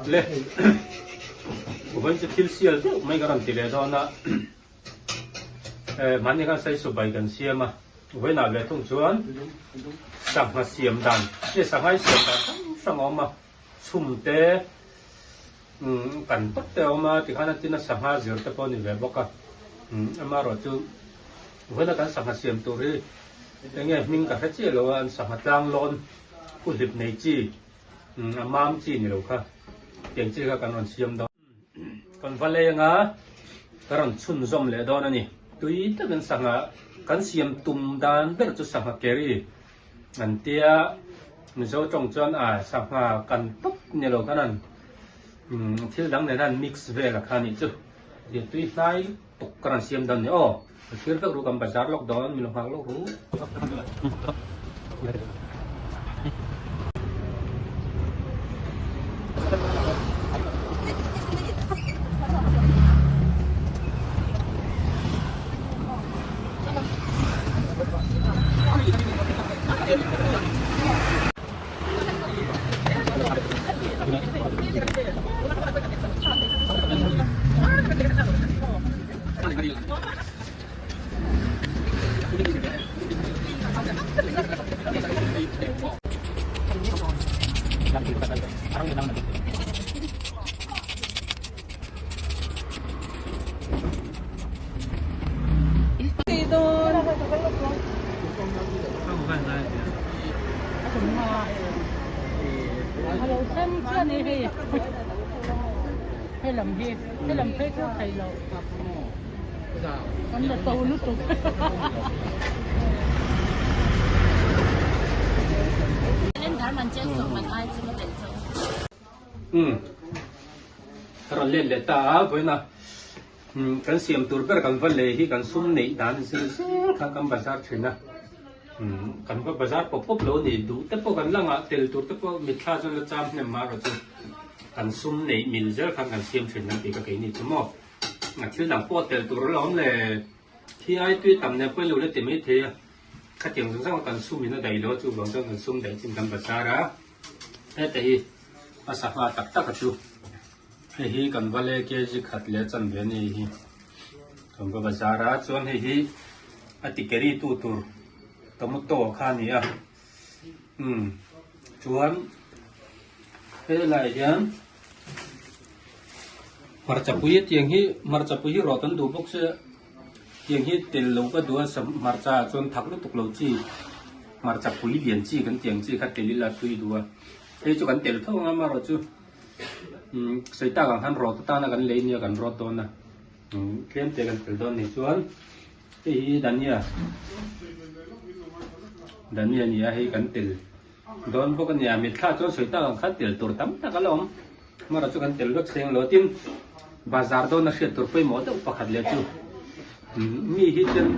Le vawiin chu thil sial deuh mai ka rawn ti leh dawn a, hmanni khan saisu bai kan siam a, vawiinah ve thung chuan sangha siam dan, hei sangha hi siam dan hrang hrang a awm a, chhum te kan tawp te a awm a, tikhan a tin a sangha zir te pawh a ni ve bawk a, amaherawhchu vawiina kan sangha siam tur hi eng nge hming ka hre chiah lo a, an sangha tlang lawn pu hlip nei chi. A mam chi ni lo kha tiang chi kha kan rawn siam dawn. Kan va lei anga ka rawn chhunzawm leh dawn a ni. Tui takin sangha kan siam tum dan ber chu sangha keri an tia Mizo tawng chuan a sangha kan tawp ni lo khan an thil dang nen an mix vel a kha nih chu. Tiang tui hnai tuk ka rawn siam dawn ni aw. Ka thlir vek ru kan bazar lawk dawn min lo nghak lawk ru. Umm ka rawn let leh ta a vawiina umm kan siam tur ber kan va lei hi kan sum neih dan zir zel kha kan bazar thin a umm kan va bazar pawp pawp lo a ni duh te pawh kan la ngah tel tur te pawh mitthla chuan la cham hnem mah erawh chu kan sum neih mil zel khan kan siam thin an tih ka keini chu maw a thil dang pawh tel tur a la awm le khi ai tui tam nen pawhin lo la ti mai thei a khatiang zawng zawng a kan sum in a daih lo a chuvang chuan kan sum daih chin kan bazar a heta hi a sangha tak tak a chu hei hi kan va le kg khat leh chanve a ni hi kan va bazar a chuan hei hi a ti keri tu tur tomato kha a ni a umm chuan helaiah hian hmarcha pui tiang hi hmarcha pui hi rawt an duh bawk se tiang hi tel lo ka duh a hmarcha ah chuan thak lutuk lo chi hmarcha pui lian chi kan tiang chi kha tel ila tui duh a hei chu kan tel tho ang a amaherawh chu umm sawi tak ang khan rawt atana kan lei nia kan rawt dawn a umm tlem te kan tel dawn ni chuan hei hi dhania dhania a ni a hei kan tel dawn bawk a nia mitthla chuan sawi tak ang khan tel tur tam tak a la awm amaherawh chu kan tel vek seng lo tin bazar dawn a hriat tur pawimawh deuh pakhat leh chu mi hi chuan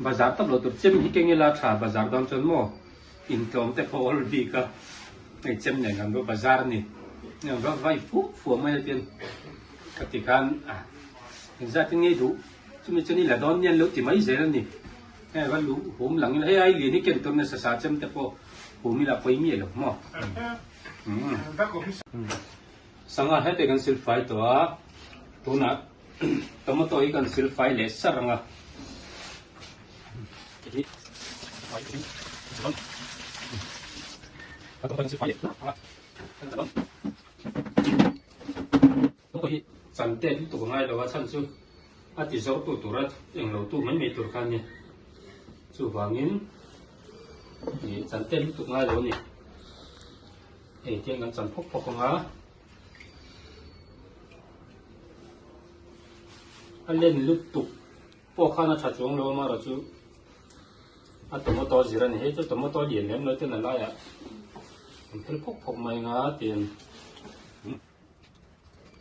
bazar tak lo tur chem hi keng ila tha bazar dawn chuan maw intlawm te pawh awl bik a hei chem nen kan va bazar a ni va vai fuh fuh mai a tin ka ti khan a engzat in ngei duh chumi chuan i la dawn nia an lo ti mai zel a ni hei va luh hum lang ila hei ai lian hi ken tur nasa sa chem te pawh hum ila pawi miah lo maw Sangha hete kan sil fai tawh a tunah tomato hi kan sil fai leh sar ang a. Tomato hi chan tet lutuk a ngai lo a chhan chu a ti zawr tu tura eng lo tu mai mai tur kha a ni chuvangin chan tet lutuk ngai lo a ni. Hei tiang kan chan phawk phawk ang a, a len lutuk pawh khan a tha chuang lo amaherawh chu a tomato zir a ni hei chu tomato lian lem lo ten a laiah an phel phawk phawk mai ang a tiang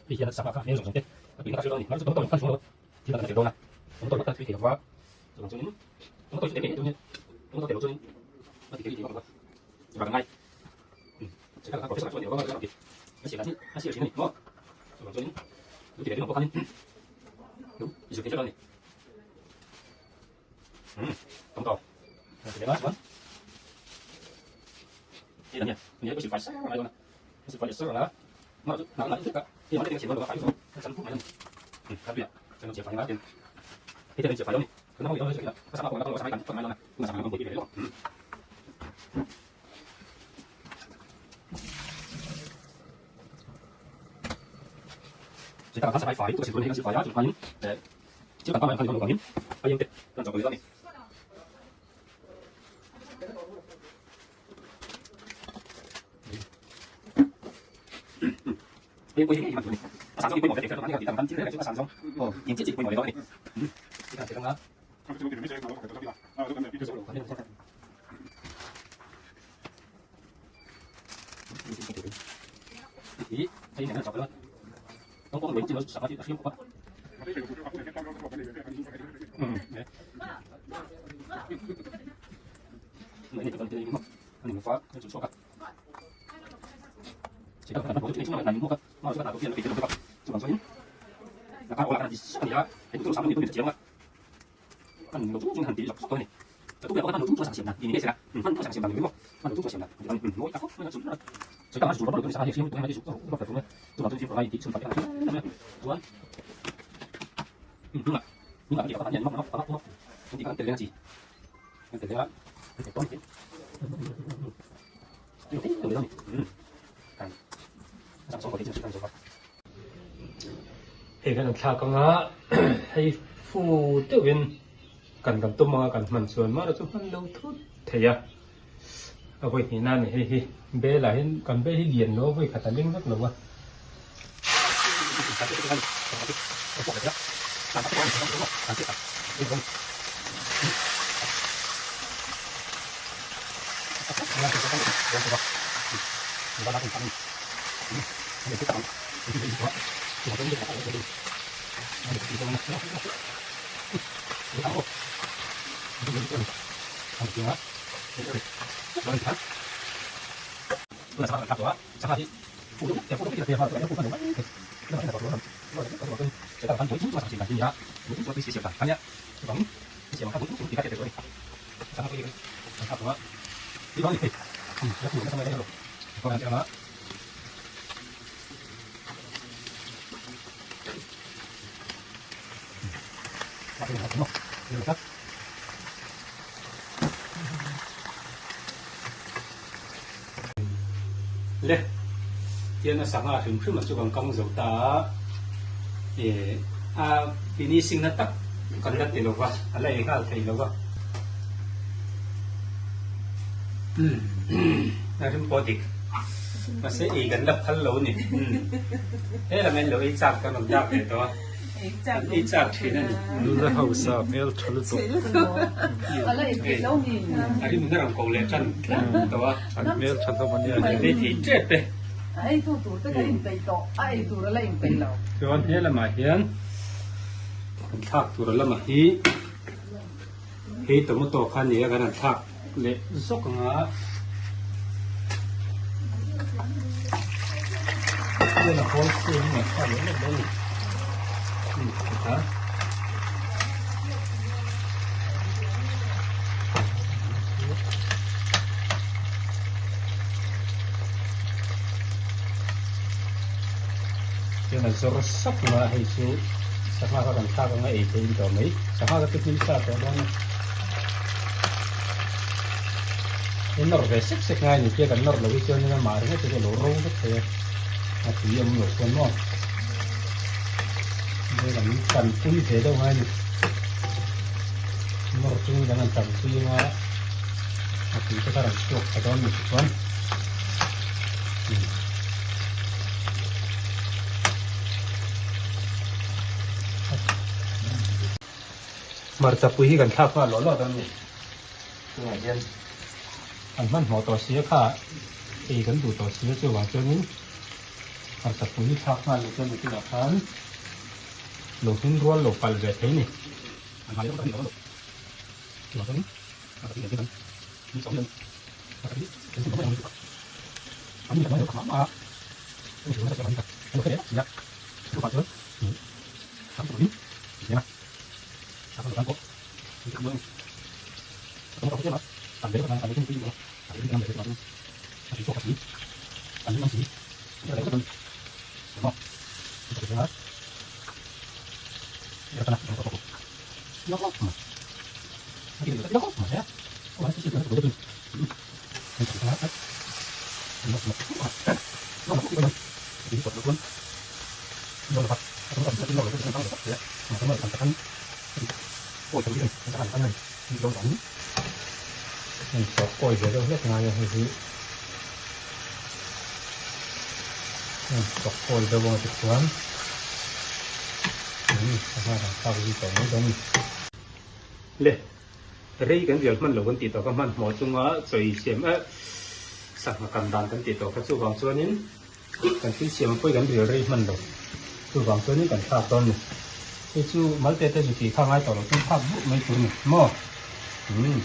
hei hian a sangha kha hmel zawng zawng te a tuina kha chu a ni mahse tomato in khan chuang lo thil dang kan tel dawn a tomato ringawt khan tui thei lo va chuvang chuanin tomato hi chu tel ngei ngei tur a nia tomato tel loh chuanin a ti keri tih vak lo va chuvang a ngai. Hei kan thlak anga hei fu deuhin kan kan tum anga kan hman chuan mahra chu hman lo thut thei a a vawi hnih na a ni hei hi bel ah hian kan bel hi lian lo a vawi khat a leng vek lo a. Le tian a sangha hrim hrim a chu kan kang zo ta a, eh a finishing na tak kan la ti lo va, a la ei nghal thei lo va. A rim pawh dik mahse ei kan la phal lo a ni. He lam hian lo ei chak kan rawn dak ve tawh a. Ei chak thin a ni. Nula hausa hmel tha lutuk. A rim na rawn ko leh tan tawh a. An hmel tha hlawm a nia. An ei thei tep e. A ei tu tur te ka inpeih tawh, a ei tur a la inpeih lo. Chuan he lamah hian kan thlak tur a lamah hi hei tomato kha a ni a kan han thlak leh zawk ang a. Chuan a hawl khu hi kan thlak leh lawk dawn a ni. Tikha. Chuan a zawr sak a hei chu sangha kha kan thlak anga ei theih a ni tawh mai sangha kha chu hlim sa tawh dawn a he nawr ve sek sek ngai a ni tia kan nawr loh hi chuan amah ringawt hi chu a lo ro vek thei a a tui a awm loh chuan maw kan tanpui ve deuh ngai a ni nawr chungin kan han tanpui anga a tui te kha rawn chhuak tha dawn a ni tichuan Hmarcha pui hi kan thlak nghal lawh lawh dawn a ni tunah hian kan hmanhmawh tawh si a kha ei kan duh tawh si a chuvang chuanin hmarcha pui hi thlak nghal loh chuan tunah khan lo hmin rual lo palh ve thei a ni. Hei chawk kawi ve deuh hlek ngai a hei hi heng chawk kawi deuh ang tichuan sangha kan thlak zui tawh mai dawn a ni. Le rei kan rial hman lo kan tih tawh kha hmanhmawh chunga chawi siam eh sangha kan dan kan tih tawh kha chuvang chuanin Kan thil siam pawh hi kan ril rei hman lo. Chuvang chuanin kan thlak dawn a ni. Hei chu malte te zu tih kha ngai tawh lo chuan thlak duh mai tur a ni maw? Umm.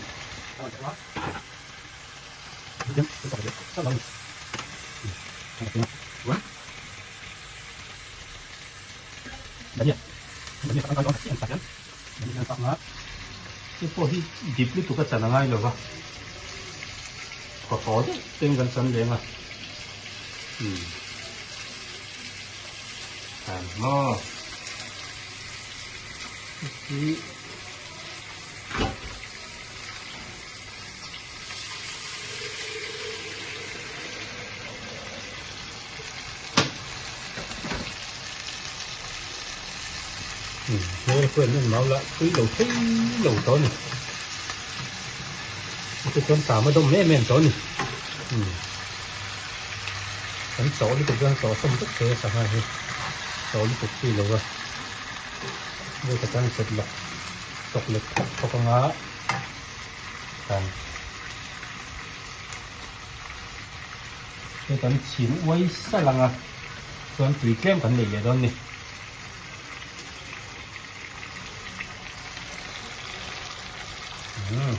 Hei pawh hi dip lutuk a chan a ngai lo va, thaw thaw deuh ten kan chan leng a. Umm Than maw Hei hi Hmel pawh en mau la tui lo thei lo tawh a ni. Heti chuan tam a dawm em em tawh a ni. Kan chawh lutuk chuan chawh sawm vek thei a sangha hi chawh lutuk chi lo va. Vek atang chet lawk chawk let thawk thawk anga kan Hei kan chhin uai salh ang a, chuan tui tlem kan neih leh dawn a ni. Umm.